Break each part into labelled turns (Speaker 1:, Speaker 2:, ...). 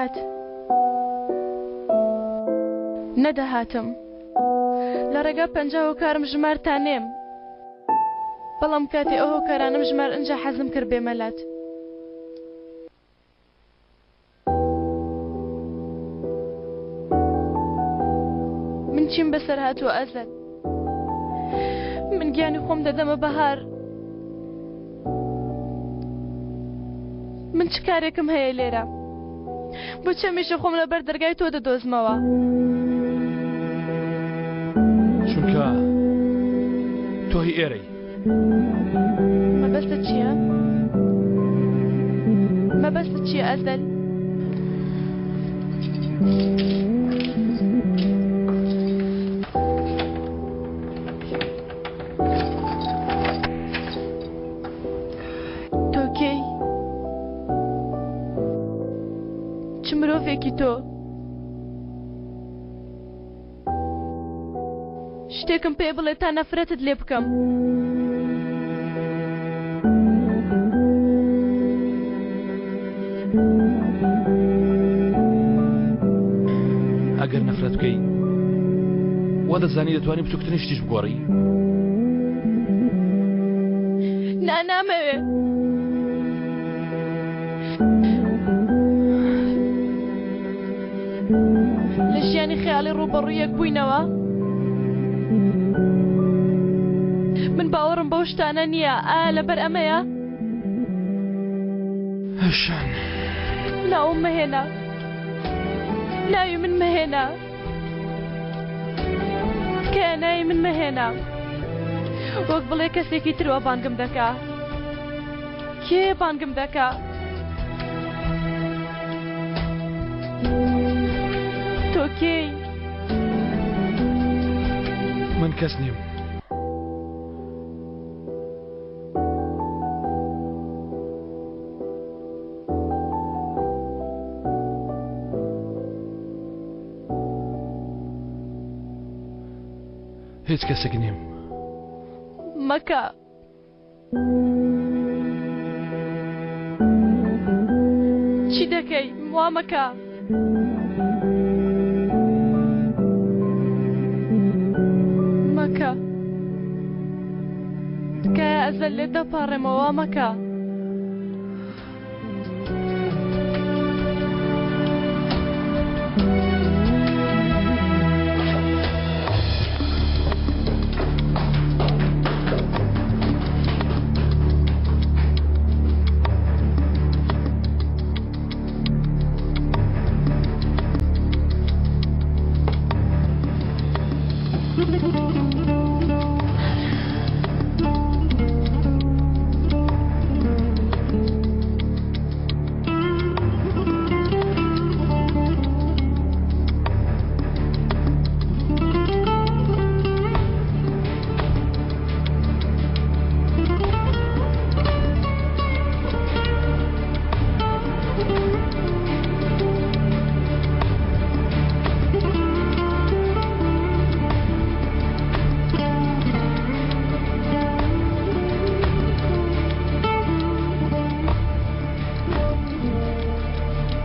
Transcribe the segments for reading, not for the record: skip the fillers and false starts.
Speaker 1: لات. نەدەهاتم. لە ڕێگا 50 هۆکارم ژمارد تا نێم. بەڵام کاتێ ئەو هۆکارانەم ژمارد ئنجا حەزم کرد بێمە لات. من چیم بەسەر هاتووە ئەزەل؟ من گیانی خۆم دەدەمە بەهار. من چ کارێکم هەیە لێرە؟ بۆچی هەمیشە خۆم لەبەر دەرگای تۆ دەدۆزمەوە؟
Speaker 2: چونکە تۆ هی ئێرەی.
Speaker 1: مەبەستت چییە؟ مەبەستت چییە ئەزەل؟ تۆ کێی؟ چ مرۆڤێکی تۆ؟ شتێکم پێ بڵێ تا نەفرەتت لێ بکەم.
Speaker 2: ئەگەر نەفرەت بکەی وا دەزانی دەتوانی بچووکترین شتیش بگۆڕی؟
Speaker 1: نا نامەوێ. لە ژیانی خەیاڵی ڕووبەڕووی یەک بووینەوە؟ من باوەڕم بەو شتانە نییە، ئایا لەبەر ئەمەیە؟
Speaker 2: هەشان.
Speaker 1: ناوم مەهێنە. ناوی من مەهێنە. تکایە ناوی من مەهێنە. وەک بڵێ کەسێکی تر وا بانگم دەکا. کێ بانگم دەکا؟ تۆ کێی؟
Speaker 2: من کەس نیم. هیچ کەسێک نیم.
Speaker 1: مەکە. چی دەکەی؟ وا مەکە. مەکە. تکایە ئەزەل لێت دەپاڕێمەوە وا مەکە.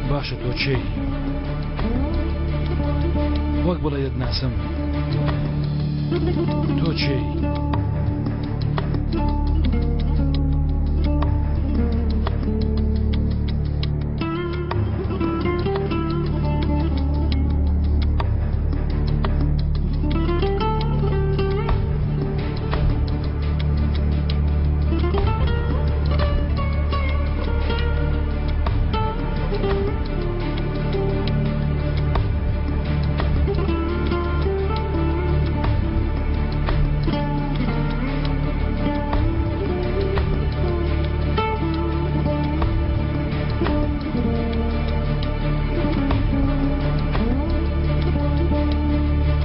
Speaker 2: باشە تۆ کێی؟ وەک بڵێ دەتناسم تۆ کێی؟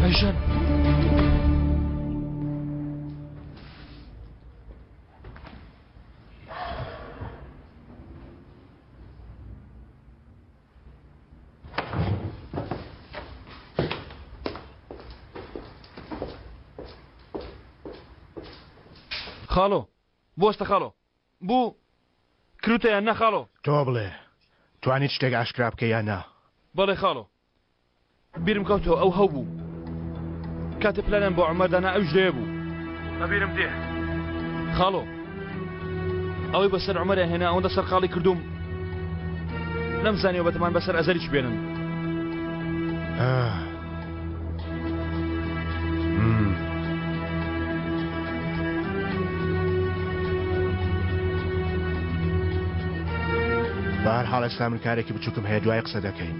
Speaker 2: ئەیژەن. خاڵۆ بۆستە خاڵۆ بوو کروتە یان نا خاڵۆ؟
Speaker 3: تۆ بڵێ توانیت شتێک ئاشکرا بکەی یان نا؟
Speaker 2: بەڵێ خاڵۆ بیرم کەوتەوە ئەو هەو بوو کاتێ پلانیان بۆ عومەر دانا ئەویش لەوێ بوو. بەبیرم دێ خاڵۆ ئەوەی بەسەر عومەریان هێنا ئەوەندە سەرقاڵی کردووم نەمزانیوە بەتەمان بەسەر ئەزەریش بێنن.
Speaker 3: بەهەرحاڵ ئێستا من کارێکی بچووکم هەیە دوای قسە دەکەین.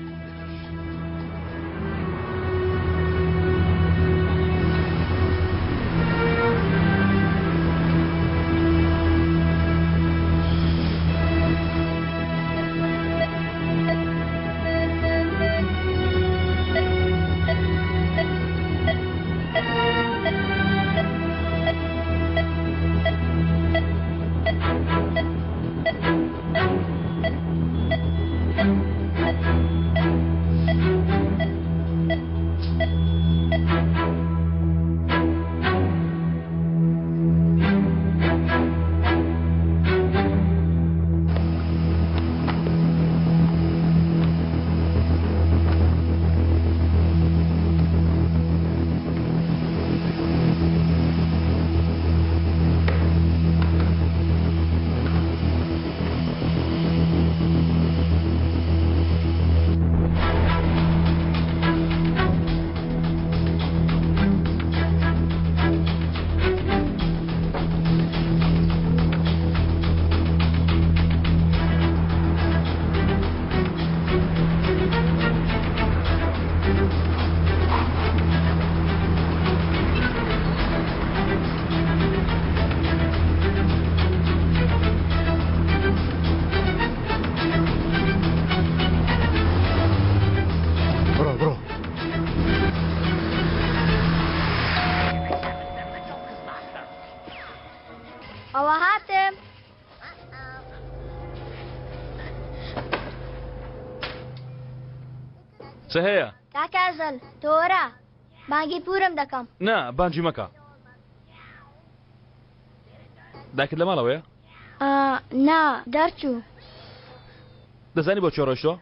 Speaker 3: بڕۆ بڕۆ.
Speaker 4: ئەوە هاتم.
Speaker 2: چ هەیە؟
Speaker 4: کاکە ئەزەل تۆرە بانگی پورم دەکەم.
Speaker 2: نا بانگی مەکە. دایکت لە ماڵەوەیە؟
Speaker 4: نا دەرچوو.
Speaker 2: دەزانی بۆ کوێ ڕۆیشتووە؟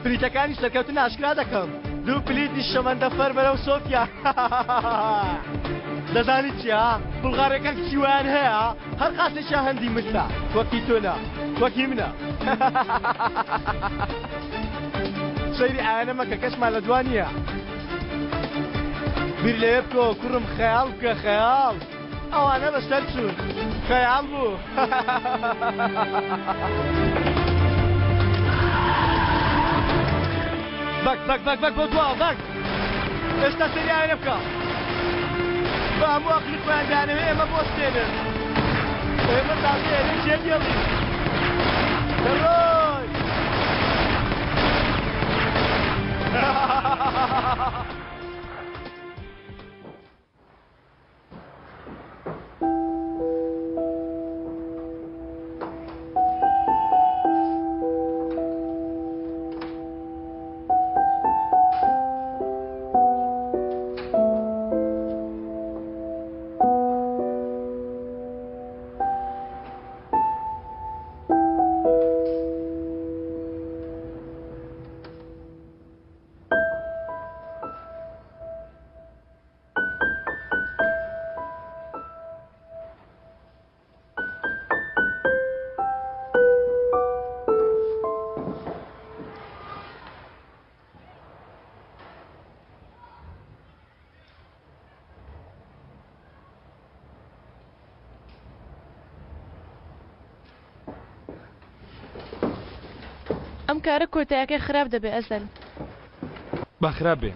Speaker 5: پلیتەکانی سەرکەوتن ئاشکرا دەکەم دوو پلیتی شەمەندەفەر بەرەو سۆفیا دەزانی چیە بوڵغارەکان کچی وایان هەیە هەر قاسێکیان هەندی ملتە وەکی تۆ نا وەکی منە سەیری ئایانە مەکە کەسمان لە دوا نییە بیر لەوێ بکەوە کوڕم خەیاڵ بکە خەیاڵ ئەوانە بەسەر چوون خەیاڵ بوو. بەک بەک بەک بەک بۆ دواوە بەک ئێستا سەری ئاوێنە بکە بە هەموو ئەقلی خۆیان دەیانەوێ ئێمە بۆستێنن ئێمە تازە ئێرە جێ دێڵین دەڕۆی
Speaker 1: ئەم کارە کۆتایەکەی خراپ دەبێ ئەزەل.
Speaker 2: با خراپ بێ.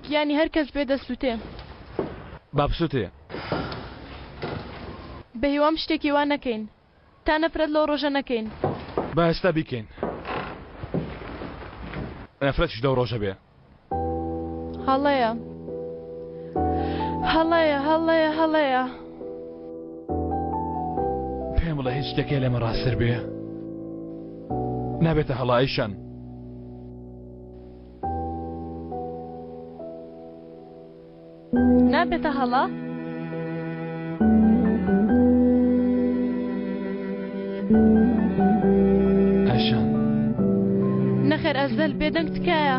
Speaker 1: گیانی هەر کەس بێ دەسوتێ.
Speaker 2: با بسوتێ.
Speaker 1: بەهیوام شتێکی وا نەکەین. تا نەفرەت لەو ڕۆژە نەکەین.
Speaker 2: با ئێستا بیکەین. نەفرەتیش لەو ڕۆژە بێ.
Speaker 1: هەڵەیە. هەڵەیە هەڵەیە هەڵەیە.
Speaker 2: پێم بڵێ هیچ شتێک هەیە لەمە ڕاستتر بێ؟ نابێتە هەڵە ئەیشان.
Speaker 1: نابێتە هەڵە؟
Speaker 2: ئەیشان.
Speaker 1: نەخێر. نەخێر ئەزەل بێدەنگ تکایە.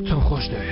Speaker 2: تۆم خۆش دەوێ.